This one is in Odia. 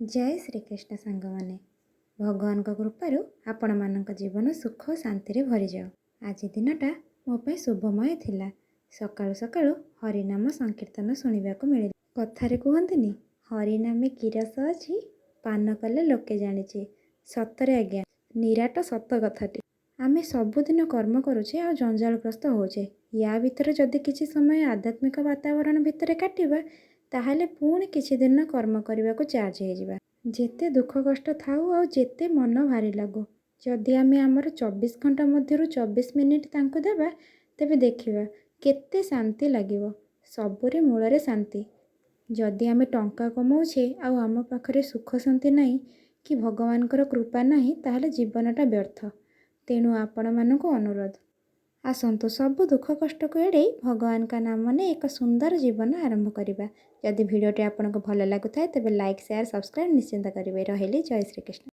ଜୟ ଶ୍ରୀକୃଷ୍ଣ ସାଙ୍ଗମାନେ। ଭଗବାନଙ୍କ କୃପାରୁ ଆପଣମାନଙ୍କ ଜୀବନ ସୁଖ ଶାନ୍ତିରେ ଭରିଯାଉ। ଆଜି ଦିନଟା ମୋ ପାଇଁ ଶୁଭମୟ ଥିଲା। ସକାଳୁ ସକାଳୁ ହରିନାମ ସଂକୀର୍ତ୍ତନ ଶୁଣିବାକୁ ମିଳିଲା। କଥାରେ କୁହନ୍ତିନି, ହରିନାମେ କି ରସ ଅଛି, ପାନ କଲେ ଲୋକେ ଜାଣିଛି। ସତରେ ଆଜ୍ଞା, ନିରାଟ ସତ କଥାଟି। ଆମେ ସବୁଦିନ କର୍ମ କରୁଛେ ଆଉ ଜଞ୍ଜାଳଗ୍ରସ୍ତ ହେଉଛେ। ୟା ଭିତରେ ଯଦି କିଛି ସମୟ ଆଧ୍ୟାତ୍ମିକ ବାତାବରଣ ଭିତରେ କାଟିବା, ତାହେଲେ ପୁଣି କିଛି ଦିନ କର୍ମ କରିବାକୁ ଚାର୍ଜ ହେଇଯିବା। ଯେତେ ଦୁଃଖ କଷ୍ଟ ଥାଉ ଆଉ ଯେତେ ମନ ଭାରି ଲାଗୁ, ଯଦି ଆମେ ଆମର 24 ଘଣ୍ଟା ମଧ୍ୟରୁ 24 ମିନିଟ୍ ତାଙ୍କୁ ଦେବା, ତେବେ ଦେଖିବା କେତେ ଶାନ୍ତି ଲାଗିବ। ସବୁରି ମୂଳରେ ଶାନ୍ତି। ଯଦି ଆମେ ଟଙ୍କା କମାଉଛେ ଆଉ ଆମ ପାଖରେ ସୁଖ ଶାନ୍ତି ନାହିଁ କି ଭଗବାନଙ୍କର କୃପା ନାହିଁ, ତାହେଲେ ଜୀବନଟା ବ୍ୟର୍ଥ। ତେଣୁ ଆପଣମାନଙ୍କୁ ଅନୁରୋଧ, ଆସନ୍ତୁ ସବୁ ଦୁଃଖ କଷ୍ଟକୁ ଏଡ଼େଇ ଭଗବାନଙ୍କ ନାମ ନେଇ ଏକ ସୁନ୍ଦର ଜୀବନ ଆରମ୍ଭ କରିବା। ଯଦି ଭିଡ଼ିଓଟି ଆପଣଙ୍କୁ ଭଲ ଲାଗୁଥାଏ, ତେବେ ଲାଇକ୍, ସେୟାର, ସବସ୍କ୍ରାଇବ୍ ନିଶ୍ଚିତ କରିବେ। ରହିଲି, ଜୟ ଶ୍ରୀକୃଷ୍ଣ।